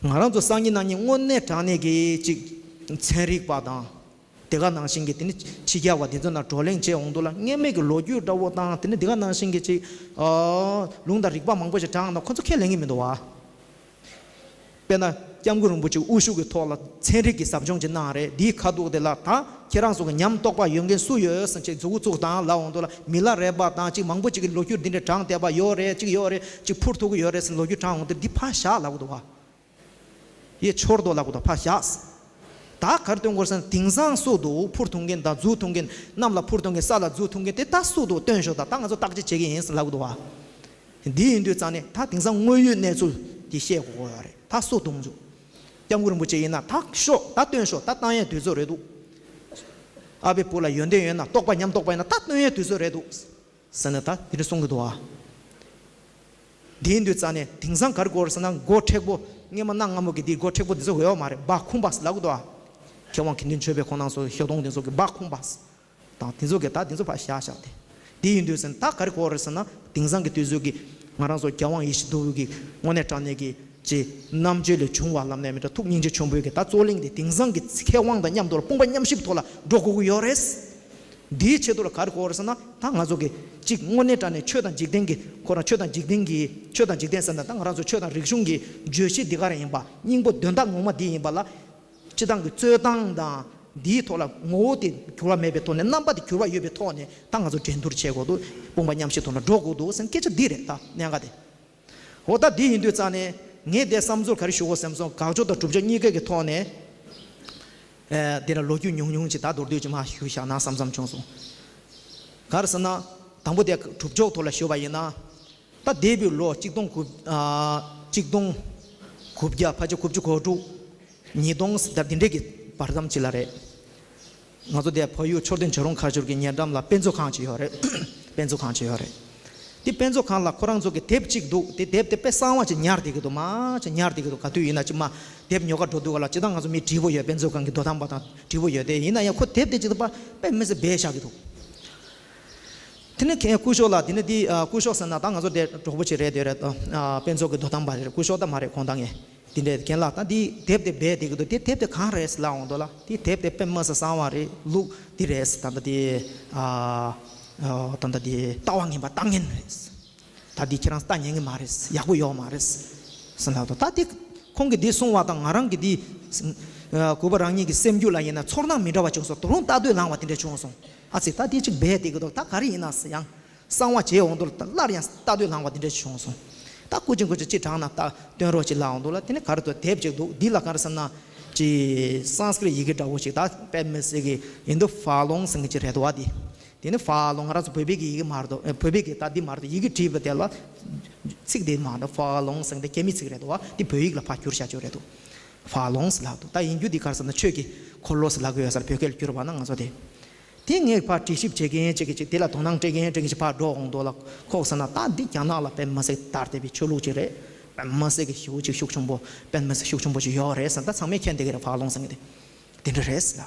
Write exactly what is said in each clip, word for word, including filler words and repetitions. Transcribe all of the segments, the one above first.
ང་རང་ཚོ་སང་ཉིན་གནངས་ཉིན་དངོས་གནས་དྲང་གནས་ཀྱི་ཅིག་ཚན་རིག་པ་དང་། དེ་ག་ནང་བཞིན་གྱི་དེ་ནི་ཕྱི་རྒྱལ་བ་དེ་ཚོ་ནང་བགྲོ་གླེང་བྱས་འོང་དུས་ལ་སྔོན་མའི་གི་ལོ་རྒྱུས་འདྲ་བོ་དང་དེ་ནི་དེ་ག་ནང་བཞིན་གྱི་ཅིག་ཨ་ལུང་དང་རིགས་པ་མང་པོ་ཞིག་དྲངས་ན་ཁོ་ཚོ་ཁས་ལེན་གྱི་མི་འདུག་བ། དཔེར་ན་སྐྱབས་མགོན་རིན་པོ་ཆེ་དབུ་བཞུགས་ཀྱི་ཐོག་ལ་ཚན་རིག་གི་ཟབ་སྦྱོང་ཅིག་གནང་རེད། དེའི་ཁ་ཐུག་དེ་ལ་ད་ཁྱེད་རང་ཚོ་གི་ཉམས་རྟོགས་པ་ཡོད་མཁན་སུ་ཡོད་ཟེར་ཅིག་མཛུ་གུ་བཙུགས་དང་ལབ་འོང་དུས་ལ་མི་ལ་རས་པ་དང་ཅིག་མང་པོ་ཅིག་གི་ལོ་རྒྱུས་འདི་འདྲ་དྲངས་བསྡད་པ་ཡོད་རེད། ཅིག་ཡོད་རེད། ཅིག་འཕུར་ཐུབ་ཀྱི་ཡོད་རེད་ཟེར་ལོ་རྒྱུས་དྲངས་འོང་དུས་འདི་ཕར་བཞག་ལབ་གི་འདུག་བ། ཡེ་ཆོར་དོ་ལབ་གོ་དོ་ཕ་ཤགས། ད་གར་སྟོན་གོར་སན་དེང་སང་སུ་དུ་འཕུར་ཐུང་གིན་དང་རྫུ་ཐུང་གིན་གནམ་ལ་འཕུར་ཐུང་གིན་ས་ལ་རྫུ་ཐུང་གིན་དེ་ད་སུ་དུ་སྟོན་ཤོག་ད་ད་ང་ཚོ་བརྟག་དཔྱད་བྱེད་ཀྱི་ཡིན་ཟེར་ལབ་གོ་དོ་བ། འདི་ཡིན་དུས་ཙང་ནས་ད་དེང་སང་དངོས་ཡོད་གནས་ཚུལ་དེ་བཤད་དགོས་ཀྱི་ཡོད་རེད། ད་སུ་དུང་ཚུ་སྐྱབས་མགོན་རིན་པོ་ཆེ་ཡིན་ན་ད་ཤོག་ད་སྟོན་ཤོག་ད་བཏང་ཡས་དུས་ཚོད་རེད་འདུག་ཨ་བའི་བུ་ལ་ཡོན་ཏན་ཡོད་ན་རྟོགས་པ་ཉམས་རྟོགས་པ་ཡིན་ན་ད་སྟོན་ཡས་དུས་ཚོད་རེད་འདུག་ཟེར་ནས་ད་དེ་འདྲ་གསུང་གི་འདུག་ཨ། དེ་ཡིན་དུས་ཙང་ནས་དེང་སང་ག་རེ་དགོས་རེད་ཟེར་ན་མགོ་མཁྲེགས་པོ་སྔས་མ་གནའ་སྔ་མོ་གི་དེའི་མགོ་མཁྲེགས་པོ་དེ་ཚོ་ཡོད་མ་རེད། སྦ་ཁུང་པ་ཟེར་ལབ་གི་འདུག་ཨ། མཁས་དབང་དགེ་འདུན་ཆོས་འཕེལ་ཁོང་རྣམ་ཚོ་ཤོག་སྟོང་དེ་ཚོ་གི་སྦ་ཁུང་པ་ཟེར་དང་དེ་ཚོ་གི་ད་དེ་ཚོ་ཕར་བཞག་བཞག་དེ། དེ་ཡིན་དུས་ཟེར་ན་ད་ག་རེ་དགོས་རེད་ཟེར་ན་དེང་སང་གི་དུས་ཚོད་ཀྱི་ང་རང་ཚོ་རྒྱལ་དབང་ཡིད་བཞིན་ནོར་བུ་གི་དངོས་གནས་དྲང་གནས་ཀྱི་ཅེས་རྣམ་དཔྱོད་ལས་བྱུང་བ་ལམ་ནས་མི་འདྲ་ཐུགས་སྙིང་རྗེ་ཆེན་པོའི་གི་ད་རྩོད་གླེང་དེ་དེང་སང་གི་མཁས་དབང་དང་མཉམ་དུ་ལ་དཔུང་པ་མཉམ་གཤིབ་ཐོག་ལ་འགྲོ་དགོས་ཀྱི་ཡོད་རེད། འདིའི་ཆེད་དུ་ལ་ག་རེ་དགོས་རེད་ཟེར་ན་ད་ང་ཚོ་གི་གཅིག་དངོས་གནས་དྲང་གནས་ཆོས་དང་འཇིག་རྟེན་གྱི་ཁོ་རང་ཆོས་དང་འཇིག་རྟེན་གྱི་ཆོས་དང་འཇིག་རྟེན་ཟེར་ན་ད་ང་རང་ཚོ་ཆོས་དང་རིག་གཞུང་གི་བརྗོད་གཞི་འདི་ག་རེ་ཡིན་པ་སྙིང་པོ་དོན་དག་ངོ་མ་འདི་ཡིན་པ་ལ་སྤྱི་བཏང་གི་རྩོད་སྟངས་དང་འདིའི་ཐོག་ལ་ངོ་བོ་དེ་འགྱུར་བ་མེད་པའི་ཐོག་ནས་རྣམ་པ་དེ་འགྱུར་བ་ཡོད་པའི་ཐོག་ནས་ད་ང་ཚོ་འགྲན་བསྡུར་བྱེད་དགོས་འདུག་དཔུང་པ་མཉམ་གཤིབ་ཐོག་ལ་འགྲོ་དགོས་འདུག་ཟེར་སྐད་ཆ་འདི་རེད་ད་གནད་འགག་དེ། འོ་ད་འདི་ཡིན་དུས་ཙང་ནས་ངས་དེ་བསམ་ཚུལ་ག་རེ་ཞུ་དགོས་བསམ་སོང་། དགག་ཕྱོགས་དང་སྒྲུབ་ཕྱོགས་གཉིས་ཀའི་གི་ཐོག་ནས་ཨེ་འདི་ལ་ལོ་རྒྱུས་ཉུང་ཉུང་ཅིག་ད་མདོར་བསྡུས་ཅིག་མ་ཞུས་བཞག་ན་བསམ་བསམ་བྱུང་སོང་། ག་རེ་ཟེར་ན་དང་པོ་དེ་སྒྲུབ་ཕྱོགས་ཐོག་ལ་ཞུས་པ་ཡིན་ན་ད་འདས་པའི་ལོ་གཅིག་སྟོང་དགུ་ཨ་གཅིག་སྟོང་དགུ་བརྒྱ་ཕལ་ཆེར་དགུ་བཅུ་གོ་དྲུག་ཉིས་སྟོང་ཟེར་ད་འདི་འདྲས་ཀྱི་བར་མཚམས་ཅིག་ལ་རེད། ང་ཚོ་དེ་བལ་ཡུལ་མཆོད་རྟེན་བྱ་རུང་ཁ་བྱོར་གྱི་ཉེ་འགྲམ་ལ་དཔེ་མཛོད་ཁང་ཅིག་ཡོད་རེད། དཔེ་མཛོད་ཁང་ཅིག་ཡོད་རེད། དེ་དཔེ་མཛོད་ཁང་ལ་ཁོ་རང་ཚོ་གི་དེབ་ཅིག་འདུག་དེ་དེབ་དེ་དཔེ་གསང་བ་ཅིག་ཉར་བསྡད་ཀྱི་འདུག་མ་ཅིག་ཉར་བསྡད་ཀྱི་འདུག་ག་དུས་ཡིན་ན་ཅིག་མ་དེབ་ཉོ་ག་འགྲོ་དུས་ག་ལ་ཅི་ད་ང་ཚོ་མི་བགྲེས་པོ་ཡོད། དཔེ་མཛོད་ཁང་གི་དོ་དམ་པ་དང་བགྲེས་པོ་ཡོད། དེ་ཡིན་ན་ཡང་ཁོ་དེབ་དེ་ཅིག་ད་དཔེ་མི་སྲིད་སྦས་བཞག་གི་འདུག་དེ་ནས་ཁྱེད་སྐུ་ཞབས་ལ་དེ་ནས་དེ་སྐུ་ཞབས་ཟེར་ན་ད་ང་ཚོ་དེ་གྲོགས་པོ་ཅིག་རེད། དེ་རེད། དཔེ་མཛོད་ཀྱི་དོ་དམ་པ་རེད། སྐུ་ཞབས་ད་མ་རེད། ཁོང་ད་ངས། དེ་འདྲའི་རྒན་ལགས་ད་འདི་དེབ་དེ་སྦས་བསྡད་ཀྱི་འདུག་དེ་དེབ་དེ་གང་རེད་ལབ་འོང་དུས་ལ་དེ་དེབ་དེ་དཔེ་མི་སྲིད་གསང་བ་རེད། ལུགས་འདི་རེད། ད་ལྟ་དེ་ཨ་ཨ་ད་ལྟ་དེ་ལྟ་བ་ངན་པ་ལྟ་ངན་རེད། ད་འདི་ཁྱེད་རང་ལྟ་ཉན་གྱི་མ་རེད། ཡག་པོ་ཡོད་མ་རེད་ཟེར་ལབ་འདུག་ད་དེ་ཁོང་གིས་འདི་གསུང་བ་དང་ང་རང་གི་འདི་ཨ་གུས་པ་རང་ཉིད་ཀྱི་སེམས་རྒྱུད་ལ་ཡིན་ན་ཚོར་སྣང་མི་འདྲ་བ་བྱུང་སོང་། དོ་རུང་ལྟ་འདོད་ལངས་པ་དེ་འདྲ་བྱུང་སོང་། ཨ་ཙི་ད་དེ་ཅིག་སྦས་བསྡད་ཀྱི་འདུག་ད་ག་རེ་ཡིན་ན་ཡང་། གསང་བ་བྱས་འོང་དུས་ལ་སླར་ཡང་ལྟ་འདོད་ལངས་པ་དེ་འདྲ་བྱུང་སོང་། ད་སྐུ་མཁྱེན་སྐུ་མཁྱེན་ཅིག་དྲངས་ན་ད་སྟོན་རོགས་ཅིག་ལབ་འོང་དུས་ལ་དེ་ནས་ག་རེ་འདུག་དེབ་ཅིག་འདུག་འདི་ལ་ག་རེ་ཟེར་ན་ཅིག་སཾ་སྐྲྀཏ་ཡི་གེ་འདྲ་བོ་ཞིག་ད་དཔེ་མི་སྲིད་ཀྱི་ཡིན་དུས་ཧྥ་ལུང་ཟེར་མཁན་ཅིག་རེད་འདུག་བ། དེ་དེ་ནས་ཧྥ་ལུང་ང་རང་ཚོ་བོད་པའི་གི་ཡི་གེ་མ་རེད་འདུག་བོད་པའི་གི་ད་འདི་མ་རེད་འདུག་ཡི་གེ་བྲིས་པ་དེ་ལ་ཚིག་དེ་མ་རེད། ཧྥ་ལུང་ཟེར་མཁན་དེ་རྒྱ་མི་ཚིག་རེད་འདུག་བ། དེ་བོད་ཡིག་ལ་ཕར་བསྒྱུར་བཞག་ཅིག་རེད་འདུག་ཧྥ་ལུང་ཟེར་ལབ་འདུག་ད་ཡིན་རྒྱུ་འདི་ག་རེ་ཟེར་ན་ཆོས་ཀྱི་འཁོར་ལོ་ཟེར་ལབ་ཀྱི་ཡོད་ས་རེད། བོད་སྐད་ལ་བསྒྱུར་བ་ན་ང་ཚོ་དེ། དེ་ངས་ཕར་དྲི་ཞིབ་བྱེད་མཁན་ཅིག་གིས་ཅིག་དེ་ལ་དོ་སྣང་སྤྲད་མཁན་ཅིག་གིས་ཅིག་ཕར་འགྲོ་འོང་དུས་ལ་ཁོག་ཟེར་ན་ད་འདི་རྒྱ་ནག་ལ་དཔེ་མི་སྲིད་དར་བསྡད་པའི་ཆོས་ལུགས་ཅིག་རེད། དཔེ་མི་སྲིད་ཀྱི་ཞེ་པོ་ཅིག་ཤུགས་ཆེན་པོ་དཔེ་མི་སྲིད་ཤུགས་ཆེན་པོ་ཅིག་ཡོད་རེད་ཟེར། ད་ཚང་མས་མཁྱེན་བསྡད་ཀྱི་རེད། ཧྥ་ལུང་ཟེར་མཁན་དེ་དེ་འདྲ་རེད་ཟེར།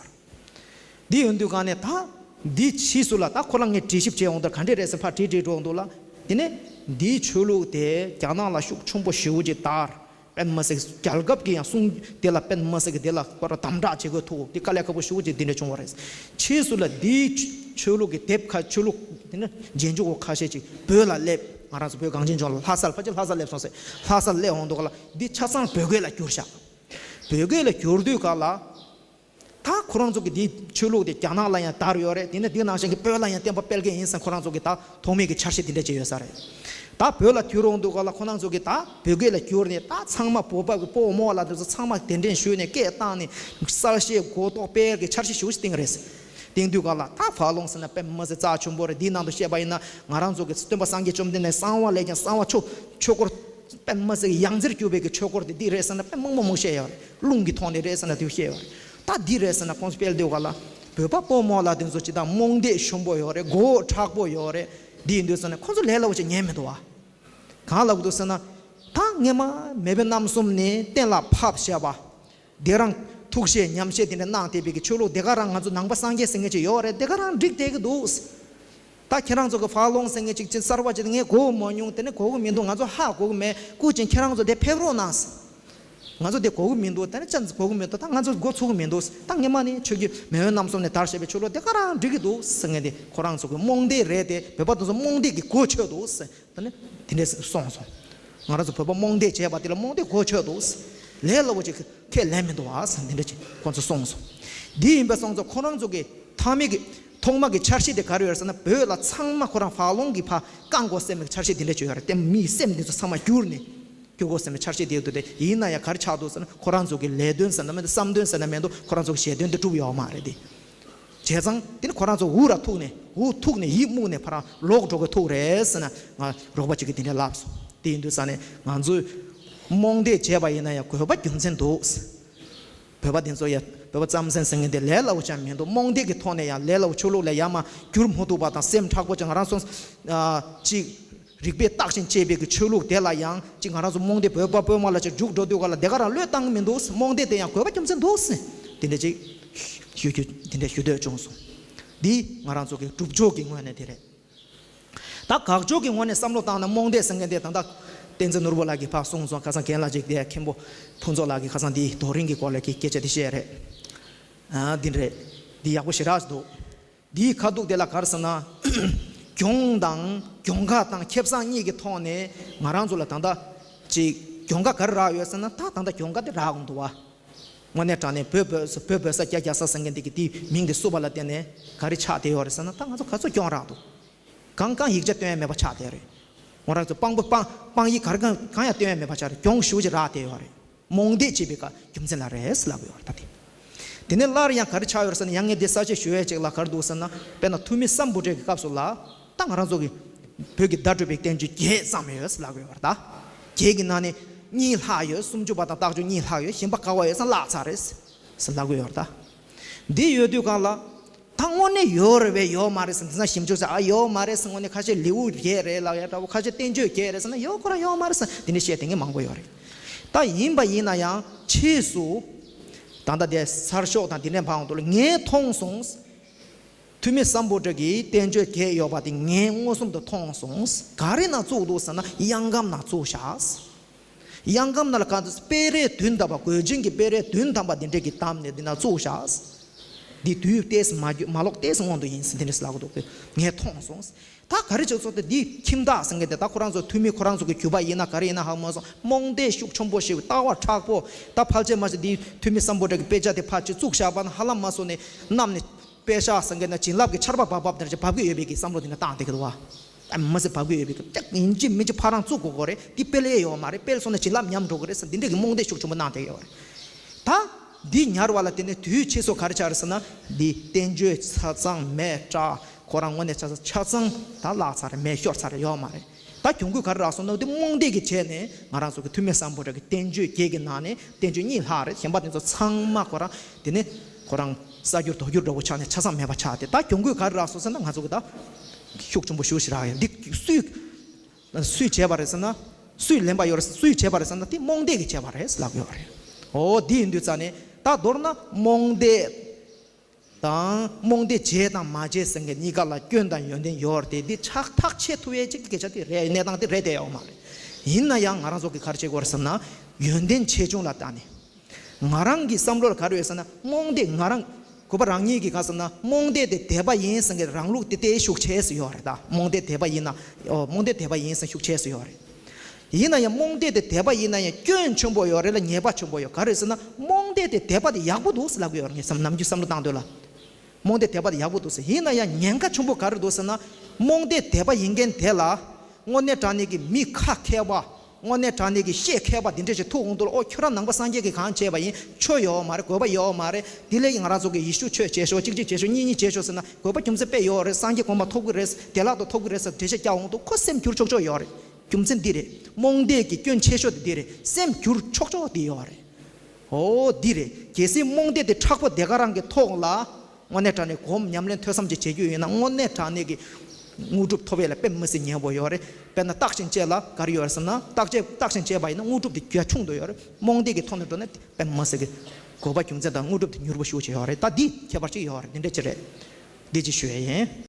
འདི་ཡོང་དུས་ག་ནས་ད་འདི་ཕྱིས་སུ་ལ་ད་ཁོ་རང་ངས་དྲི་ཞིབ་བྱེད་འོང་དུས་ག་འདྲས་རེད་ཟེར་ཕར་དྲིས་དྲིས་འགྲོ་འོང་དུས་ལ་དེ་ནས་འདིའི་ཆོས་ལུགས་དེ་རྒྱ་ནག་ལ་ཤུགས་ཆེན་པོ་ཞེ་པོ་ཅིག་དར། དཔེ་མི་སྲིད་རྒྱལ་ཁབ་ཀྱི་ཡང་གསུང་དེ་ལ་དཔེ་མི་སྲིད་ཀྱི་དེ་ལ་ཁོ་རང་དམ་དྲག་བྱེད་དགོས་ཐུག་དེ་དཀའ་ལས་ཁག་པོ་ཞེ་པོ་ཅིག་དེ་འདྲ་བྱུང་བ་རེད། ཕྱིས་སུ་ལ་འདིའི་ཆོས་ལུགས་ཀྱི་དེབ་ཁ་ཆོས་ལུགས་དེ་ནི་རྗེས་འཇུག་པ་ཁ་ཤས་ཅིག་བོད་ལ་སླེབས། ང་རང་ཚོ་བོད་གངས་ཅན་ལྗོངས་ལ་ལྷ་ས་ལ་ཕལ་ཆེར་ལྷ་ས་སླེབས་སོང་ཟེར། ལྷ་ས་སླེབས་འོང་དུས་ག་ལ་འདི་ཆ་ཚང་བོད་སྐད་ལ་བསྒྱུར་བཞག་བོད་སྐད་ལ་བསྒྱུར་དུས་ག་ལ། ད་ཁོ་རང་ཚོ་གི་འདི་ཆོས་ལུགས་དེ་རྒྱ་ནག་ལ་ཡང་དར་ཡོད་རེད། དེ་ནས་འདི་ནང་བཞིན་གྱི་བོད་ལ་ཡང་བསྟན་པ་སྤེལ་མཁན་ཡིན་ཟེར་ཁོ་རང་ཚོ་གི་ད་ཐོག་མའི་གི་འཆར་གཞི་དེ་འདྲ་ཅིག་ཡོད་ས་རེད། ད་བོད་ལ་བསྒྱུར་འོང་དུས་ག་ལ་ཁོ་རང་ཚོ་གི་ད་བོད་སྐད་ལ་བསྒྱུར་ནས་ད་ཚང་མ་བོད་པ་གི་སྤོ་རྨོ་ལགས་དེ་ཚོ་ཚང་མ་གདན་འདྲེན་ཞུས་ནས་སྐད་བཏང་ནས་གསལ་བཤད་གོ་རྟོགས་སྤེལ་གི་འཆར་གཞི་ཞེ་པོ་ཅིག་བཏིང་རེད་ཟེར། བཏིང་དུས་ག་ལ་ད་ཧྥ་ལུང་ཟེར་ན་དཔེ་མི་སྲིད་རྩ་ཆེན་པོ་རེད། འདིའི་ནང་དུ་བཤད་པ་ཡིན་ན་ང་རང་ཚོ་གི་སྟོན་པ་སངས་རྒྱས་བཅོམ་ལྡན་འདས་གསང་བ་ལས་ཀྱང་གསང་བ་ཆོས་ཆོས་སྐོར་དཔེ་མི་སྲིད་ཀྱི་ཡང་རྩེར་གྱུར་པའི་གི་ཆོས་སྐོར་དེ་འདི་རེད་ཟེར་ན་དཔེ་མང་པོ་མང་བཤད་ཡོད་རེད། རླུང་གི་ཐོག་ནས་རེད་ཟེར་ན་དེ་བཤད་ཡོད་རེད། ད་འདི་རེད་ཟེར་ན་ཁོང་ཚོ་སྤེལ་དུས་ག་ལ་བོད་པ་སྤོ་རྨོ་ལགས་དེ་ཚོ་ཅི་ད་རྨོངས་དད་ཞུམ་པོ་ཡོད་རེད། མགོ་བོ་མཁྲེགས་པོ་ཡོད་རེད། འདི་ཡིན་དུས་ཟེར་ན་ཁོང་ཚོ་ལས་སླ་པོ་ཅིག་ཉན་མི་འདུག་བ། གང་ལབ་འདུག་ཟེར་ན་ད་སྔས་མ་མེས་པོ་རྣམ་གསུམ་ནས་གཏན་ལ་ཕབ་བྱས་པ། དེ་རང་ཐུགས་བཞེད་ཉམས་བཞེད་དེ་འདྲ་གནང་བསྡད་པའི་གི་ཆོས་ལུགས་དེ་ག་རང་ང་ཚོ་ནང་པ་སངས་རྒྱས་ཟེར་མཁན་ཅིག་ཡོད་རེད། དེ་ག་རང་འགྲིག་བསྡད་ཀྱི་འདུག་ད་ཁྱེད་རང་ཚོ་གི་ཧྥ་ལུང་ཟེར་མཁན་ཅིག་ཅིག་གསར་པ་ཅིག་ངས་གོ་མ་མྱོང་། དེ་ནས་གོ་གི་མི་འདུག་ང་ཚོ་ཧ་གོ་གི་མེད། སྐུ་མཁྱེན་ཁྱེད་རང་ཚོ་དེ་ཕེབས་རོགས་གནང་ཟེར། ང་ཚོ་དེ་གོ་གི་མི་འདུག་ད་ནི་ཅན་ཙི་གོ་གི་མི་འདུག་ད་ང་ཚོ་མགོ་ཚུགས་གི་མི་འདུག་ད་སྔས་མ་ནས་ཆོས་བརྒྱུད་མེས་དབོན་རྣམ་གསུམ་ནས་དར་བཞག་པའི་ཆོས་ལུགས་དེ་ག་རང་འགྲིག་གི་འདུག་ཟེར་མཁན་དེ་ཁོ་རང་ཚོ་གི་རྨོངས་དད་རེད་དེ། བོད་པ་དེ་ཚོ་རྨོངས་དད་ཀྱི་གོ་ཆོད་འདུག་ཟེར། ད་ནི་དེ་འདྲས་གསུངས་སོང་། ང་རང་ཚོ་བོད་པ་རྨོངས་དད་བྱས་པ་དེ་ལ་རྨོངས་དད་གོ་ཆོད་འདུག་ལས་སླ་པོ་ཅིག་ཁས་ལེན་མི་འདུག་ཨ་ཟེར་འདི་འདྲ་ཅིག་ཁོང་ཚོ་གསུངས་སོང་། འདི་ཡིན་པས་སོང་ཙང་ཁོ་རང་ཚོ་གི་མཐའ་མའི་གི་ཐོག་མ་གི་འཆར་གཞི་དེ་ག་རེ་ཡོད་རེད་ཟེར་ན། བོད་ལ་ཚང་མ་ཁོ་རང་ཕ་ལོང་གི་ཕ་བཀང་དགོས་སེམས་ཀྱི་འཆར་གཞི་དེ་འདྲ་ཅིག་ཡོད་རེད་དེ། མིའི་སེམས་འདི་ཚོ་ཚང་མ་བསྒྱུར་ནས་བསྒྱུར་དགོས་སེམས་ཀྱི་འཆར་གཞི་དེ་འདུག་སྟེ། ཡིན་ན་ཡང་ག་རེ་ཆགས་འདུག་ཟེར་ན། ཁོ་རང་ཚོ་གི་ལས་དོན་ཟེར་ན་མེད་དོ། བསམ་དོན་ཟེར་ན་མེད་དོ། ཁོ་རང་ཚོ་གི་ཞལ་དོན་དེ་འགྲུབ་ཡོད་མ་རེད་དེ། བྱས་ཙང་དེ་ནི་ཁོ་རང་ཚོ་འུ་ར་ཐུག་ནས་འུ་ཐུག་ནས་ཡིད་རྨུགས་ནས་ཕར་ལོག་འགྲོ་གི་ཐུག་རེད་ཟེར་ནས་ང་རོགས་པ་གཅིག་གིས་དེ་འདྲས་ལབ་སོང་། དེ་ཡིན་དུས་ཙང་ནས་ང་ཚོས་རྨོངས་དད་བྱས་པ་ཡིན་ན་ཡང་དགོས་པ་རྒྱུ་མཚན་འདུག། བོད་པ་དེ་ཚོ་ཡ་བོད་པ་རྩམ་ཟན་ཟེར་མཁན་དེ་ལས་སླ་པོ་ཅང་མི་འདུག། རྨོངས་དད་ཀྱི་ཐོག་ནས་ཡང་ལས་སླ་པོ་ཆོས་ལུགས་ལ་ཡ་མ་བསྒྱུར་མ་ཐུབ་པ་དང་། སེམས་མཁྲེགས་པོ་ཅིག་ང་རང་ཚོ་ཨ་ཅིག་རིག་པས་བརྟག་ཅིང་དཔྱད་པའི་གི་ཆོས་ལུགས་དེ་ལ་ཡང་ཅིག་ང་རང་ཚོ་རྨོངས་དད་བོད་པ་བོད་མ་ལ་ཅིག་རྒྱུགས་འགྲོ་དུས་ག་ལ་དེ་ག་རང་བློས་བཏང་གི་མི་འདུག། རྨོངས་དད་དེ་ཡང་དགོས་པ་རྒྱུ་མཚན་འདུག་ཟེར། དེ་འདྲ་ཅིག་ཞུ་རྒྱུ་དེ་འདྲ་ཞུ་འདོད་བྱུང་སོང་། འདི་ང་རང་ཚོ་གི་སྒྲུབ་ཕྱོགས་ཀྱི་ངོས་ནས་དེ་རེད། ད་དགག་ཕྱོགས་ཀྱི་ངོས་ནས་བསམ་བློ་བཏང་ན་རྨོངས་དད་ཟེར་མཁན་དེ་ད་ལྟ་བསྟན་འཛིན་ནོར་བུ་ལགས་ཀྱིས་ཕར་གསུངས་སོང་། ཁ་སང་རྒན་ལགས་ཅིག་དེ་མཁན་པོ་ཕུན་ཚོགས་ལགས་ཀྱིས་ཁ་སང་འདིའི་རྡོ་རིང་གི་སྐོར་ལ་གི་སྐད་ཆ་དེ་བཤད་རེད། ཨ་འདི་འདྲ་རེད། འདི་ཡག་པོ་ཞེ་དྲག་འདུག། འདིའི་ཁ་ཐུག་དེ་ལ་ག་རེ་ཟེར་ན། གྱོང་དང་གྱོང་ཁ་དང་ཁེ་བཟང་གཉིས་ཀྱི་ཐོག་ནས་ང་རང་ཚོ་ལ་ད་ལྟ་ཅིག་གྱོང་ཁ་ག་རེ་རག་ཡོད་ཟེར་ན། ད་ད་ལྟ་གྱོང་ཁ་དེ་རག་གི་འདུག་བ། དངོས་གནས་དྲང་གནས་བོད་བོད་ས་བོད་བོད་ས་རྒྱ་རྒྱ་ས་ཟེར་མཁན་དེ་གི་དེའི་མིང་དེ་བསུབ་པ་ལ་བརྟེན་ནས་ག་རེ་ཆགས་བསྡད་ཡོད་རེད་ཟེར་ན། ད་ང་ཚོ་ག་ཚོད་གྱོང་རག་འདུག། གང་གང་ཡིག་ཆ་སྟོན་ཡ་མེད་པ་ཆགས་བསྡད་རེད། ང་རང་ཚོ་དཔང་པོ་དཔང་དཔང་ཡིག་ག་རེ་གང་གང་ཡང་སྟོན་ཡ་མེད་པ་ཆགས་རེད། གྱོང་ཞེ་པོ་ཅིག་རག་བསྡད་ཡོད་རེད། རྨོངས་དད་བྱས་པའི་ཀ་རྒྱུ་མཚན་ལ་རེད་ཟེར་ལབ་ཡོད་རེད། ད་དེ་དེ་ནས་སླར་ཡང་ག་རེ་ཆགས་ཡོད་རེད་ཟེར་ན། ཡང་ངས་འདི་གསར་བརྗེ་ཞུ་ཡ་ཅིག་ལ་ག་རེ་འདུག་ཟེར་ན། དཔེར་ན་ཐུ་མི་སམ་བྷོ་ཊའི་གི་སྐབས་སུ་ལ་ད་ང་རང་ཚོ་གི་བོད་ཀྱི་བརྡ་སྤྲོད་པའི་བསྟན་བཅོས་བརྒྱད་བརྩམས་ཡོད་ཟེར་ལབ་ཡོད་རེད། ད་བརྒྱད་ཀྱི་ནང་ནས་གཉིས་ལྷག་ཡོད། སུམ་ཅུ་པ་དང་རྟགས་བཅོས་གཉིས་ལྷག་ཡོད། གཞན་པ་ག་བ་ཡོད་ཟེར་ན་བརླག་ཚར་རེད་ཟེར་ལབ་གི་ཡོད་རེད། ད་འདི་ཡོད་དུས་གང་ལ། ད་དངོས་གནས་ཡོད་རེད་པས་ཡོད་མ་རེད་ཟེར་འདི་ཚོ་ཞིབ་འཇུག་བྱས། ཨ་ཡོད་མ་རེད་ཟེར། དངོས་གནས་ཁ་ཤས་ལེའུ་བརྒྱད་རེད་ལབ་ཡ་འདྲ་བོ། ཁ་ཤས་བསྟན་བཅོས་བརྒྱད་རེད་ཟེར་ན་ཡོད་ཁོ་རང་ཡོད་མ་རེད་ཟེར་འདི་འདྲ་བཤད་བསྡད་མཁན་མང་པོ་ཡོད་རེད། ད་ཡིན་པ་ཡིན་ན་ཡང་ཕྱིས་སུ་ད་ལྟ་དེ་གསར་ཤོག་དང་འདི་འདྲའི་ཕར་འོང་དུས་ལ་ངས་མཐོང་སོང་། ཐུ་མི་སམ་བྷོ་ཊ་གི་བསྟན་བཅོས་བརྒྱད་ཡོད་པ་དེ་ངས་མངོན་སུམ་དུ་མཐོང་སོང་། ག་རེ་ནང་བཙུགས་འདུག་ཟེར་ན་གཡང་སྒམ་ནང་བཙུགས་བཞག། གཡང་སྒམ་ནང་ལ་ག་ཚོད་དཔེ་རས་བདུན་ཐམ་པ། གོས་ཆེན་གྱི་དཔེ་རས་བདུན་ཐམ་པ་འདི་འདྲས་ཀྱི་བདམས་ནས་འདི་ན་བཙུགས་བཞག། འདི་དུས་ཏོག་ཙམ་མ་རྒྱུ་མ་ལོག་ཏོག་ཙམ་སྔོན་དུ་ཡིན་ཟེར་འདི་འདྲས་ལབ་ཀྱི་འདུག་པས་ངས་མཐོང་སོང་། ད་ག་རེ་བྱས་སོང་སྟེ་འདི་ཁྱིམ་བདག་ཟེར་མཁན་དེ་ད་ཁོ་རང་ཚོ་ཐུ་མི་ཁོ་རང་ཚོ་གི་རྒྱུད་པ་ཡིན་ན་ག་རེ་ཡིན་ན་ཧ་མ་སོང་། རྨོངས་དད་ཤུགས་ཆེན་པོ་ཞིག་ལྟ་བ་མཁྲེགས་པོ། ད་ཕལ་ཆེར་མ་ཤེས་འདི་ཐུ་མི་སམ་བྷོ་ཊ་གི་དཔེ་ཆ་དེ་ཕར་ཅིག་བཙུགས་བཞག་པ་ན་ཧ་ལམ་མ་སོང་ནས་གནམ་ནས་དཔེ་ཤག་ཟེར་མཁན་ན་བྱིན་རླབས་ཀྱི་ཆར་པ་བབས་བབས་འདྲ་ཅིག་བབས་ཀྱི་ཡོད་པའི་གི་བསམ་བློ་དེ་འདྲ་བཏང་བསྡད་ཀྱི་འདུག་བ། ཨ་མ་ཟེར་བབས་ཀྱི་ཡོད་པའི་གི་ཅག་ཡིན་གཅིག་མིན་གཅིག་ཕར་རང་བཙུགས་དགོས་ཀྱི་རེད། འདི་སྤེལ་ཡས་ཡོད་མ་རེད། སྤེལ་སོང་ན་བྱིན་རླབས་ཉམས་འགྲོ་གི་རེད་ཟེར་འདི་འདྲས་ཀྱི་རྨོངས་དད་ཤུགས་ཆེན་པོ་གནང་བསྡད་ཀྱི་ཡོད་རེད། ད་འདི་ཉར་བ་ལ་བརྟེན་ནས་དུས་ཕྱིས་སུ་ག་རེ་ཆགས་རེད་ཟེར་ན། འདི་བསྟན་བཅོས་ཆ་ཚང་མེད་དྲགས། ཁོ་རང་དངོས་གནས་ཆ་ཚང་ཆ་ཚང་ད་བརླག་ཚར་རེད། མེད་ཤོར་ཚར་རེད། ཡོད་མ་རེད། ད་གྱོང་གུད་ག་རེ་རག་སོང་ན། འདི་རྨོངས་དད་ཀྱི་བྱས་ནས་ང་རང་ཚོ་གི་ཐུ་མི་སམ་བྷོ་ཊ་གི་བསྟན་བཅོས་བརྒྱད་ཀྱི་ནང་ནས་བསྟན་བཅོས་གཉིས་ལྷག་རེད། གཞན་པ་དེ་ཚོ་ཚང་མ་ཁོ་རང་དེ་ནས་ཁོ་རང་གསར་འགྱུར་ལྡོག་འགྱུར་འདྲ་བོ་ཆགས་ནས་ཆ་ཚང་མེད་པ་ཆགས་ཏེ། ད་གྱོང་གུད་ག་རེ་རག་སོང་ཟེར་ན། ང་ཚོ་གི་ད་ཤུགས་ཆེན་པོ་ཞེ་པོ་ཞིག་རག་ཡོད། འདི་སུས་སུས་བྱས་པ་རེད་ཟེར་ན། སུས་ལེན་པ་ཡོད་རེད། སུས་བྱས་པ་རེད་ཟེར་ན། དེ་རྨོངས་དད་ཀྱིས་བྱས་པ་རེད་ལབ་ཡོད་རེད། འོ་འདི་ཡིན་དུས་ཙང་ནས་ད་མདོར་ན་རྨོངས་དད་དང་རྨོངས་དད་བྱས་དང་མ་བྱས་ཟེར་མཁན་གཉིས་ཀ་ལ་སྐྱོན་དང་ཡོན་ཏན་ཡོད་རེད་དེ། འདི་ཆགས་ཐག་ཆོད་ཐུབ་ཡས་ཅིག་གི་སྐད་ཆ་དེ་རེད། གནས་སྟངས་དེ་རེད་དེ་ཡོད་མ་རེད། ཡིན་ན་ཡང་ང་རང་ཚོ་གིས་ག་རེ་བྱེད་དགོས་རེད་ཟེར་ན། ཡོན་ཏན་ཆེ་ཆུང་ལ་བལྟས་ནས། ང་རང་གི་བསམ་བློ་ལ་ག་རེ་ཡོད་ཟེར་ན། རྨོངས་དད་ང་རང་གུས་པ་རང་ཉིད་ཀྱིས་ག་ཟེར་ན། རྨོངས་དད་དེ་དད་པ་ཡིན་ཟེར་མཁན་རང་ལུགས་དེ་དེ་ཤུགས་ཆེ་ས་ཡོད་རེད། ད་རྨོངས་དད་དད་པ་ཡིན་ན། ཨོ་རྨོངས་དད་དད་པ་ཡིན་ཟེར་ཤུགས་ཆེ་ས་ཡོད་རེད། ཡིན་ན་ཡང་རྨོངས་དད་དེ་དད་པ་ཡིན་ན་ཡང་སྐྱོན་ཆེན་པོ་ཡོད་རེད་ལ་ཉེས་པ་ཆེན་པོ་ཡོད། ག་རེ་ཟེར་ན། རྨོངས་དད་དེ་དད་པ་དེ་ཡག་པོ་འདུག་ཟེར་ལབ་ཀྱི་ཡོད་རེད། ངས་བསམ་ནམ་རྒྱུན་བསམ་བློ་བཏང་དུས་ལ། རྨོངས་དད་དད་པ་དེ་ཡག་པོ་འདུག་ཟེར། ཡིན་ན་ཡང་ཉེན་ཁ་ཆེན་པོ་ག་རེ་འདུག་ཟེར་ན། རྨོངས་དད་དད་པ་ཡིན་མཁན་དེ་ལ་དངོས་གནས་དྲང་གནས་ཀྱི་མི་ཁ་མཁས་པ། དངོས་གནས་དྲང་གནས་ཀྱི་ཤེས་མཁས་པ་དེ་འདྲ་ཞིག་ཐུག་འོང་དུས་ལ། ཨོ་ཁྱོད་རང་ནང་པ་སངས་རྒྱས་ཀྱིས་གང་བྱས་པ་ཡིན། ཆོས་ཡོད་མ་རེད། དགོས་པ་ཡོད་མ་རེད། དེ་ལས་ང་རང་ཚོ་གིས་ཡེ་ཤུ་ཆོས་བྱེད་ཤོག་གཅིག་གཅིག་བྱེད་ཤོག་གཉིས་གཉིས་བྱེད་ཤོག་ཟེར་ན། དགོས་པ་རྒྱུ་མཚན་དཔེ་ཡོད་རེད། སངས་རྒྱས་གོ་འཕང་ཐོབ་ཀྱི་རེད། བདེ་བླག་ཏུ་ཐོབ་ཀྱི་རེད་ཟེར་འགྲེལ་བཤད་རྒྱག་འོང་དུས་ཁོ་སེམས་འགྱུར་ཆོག་ཆོག་ཡོད་རེད། རྒྱུ་མཚན་འདི་རེད། རྨོངས་དད་ཀྱི་སྐྱོན་ཆེ་ཤོས་དེ་འདི་རེད། སེམས་འགྱུར་ཆོག་ཆོག་དེ་ཡོད་རེད། འོ་འདི་རེད། གལ་སྲིད་རྨོངས་དད་དེ་མཁྲེགས་པོ་དེ་ག་རང་གི་ཐོག་ལ་དངོས་གནས་དྲང་གནས་སྒོམ་ཉམས་ལེན་ཐོས་བསམ་ཅིག་བྱེད་རྒྱུ་ཡིན་ན། དངོས་གནས་དྲང་གནས་ཀྱི་དངོས་གྲུབ་ཐོབ་ཡས་ལ་དཔེ་མི་སྲིད་ཉེ་བོ་ཡོད་རེད། དཔེར་ན་བརྟག་ཅིང་དཔྱད་ལ་ག་རེ་ཡོད་རེད་ཟེར་ན། བརྟག་དཔྱད་བརྟག་ཅིང་དཔྱད་པ་ཡིན་ན་དངོས་གྲུབ་དེ་རྒྱ་ཆུང་དུ་ཡོད་རེད། རྨོངས་དད་ཀྱི་ཐོག་ནས་འགྲོ་ན་དཔེ་མི་སྲིད་ཀྱི་དགོས་པ་རྒྱུ་མཚན་དང་དངོས་གྲུབ་དེ་མྱུར་པོ་ཞེ་པོ་ཅིག་ཡོད་རེད། ད་འདི་ཁྱད་པར་ཅིག་ཡོད་རེད། འདི་འདྲ་ཅིག་རེད། འདི་ཅིག་ཞུ་ཡས་ཡིན།